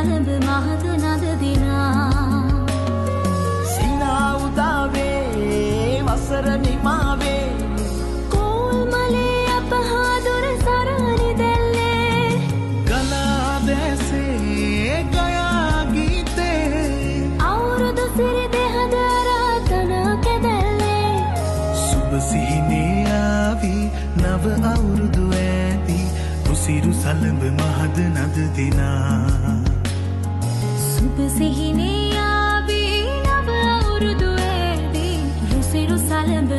සලඹ මහද නද දිනා. සිනා උදාවේ වසර නිමාවේ. කෝල් මලේ අපහා දුර සරණි දැල්ලේ. ගලා දැසේ ගයා ගීතේ. අවුරුදු සිරි දෙහද රාතන කැදැල්ලේ. සුබ සිහිනේ ආවි නව අවුරුදු ඈදී රුසිරු සලඹ මහද නද දිනා. සුබ සිහිනේ ආවි නව අවුරුදු ඈදී රුසිරු සලඹ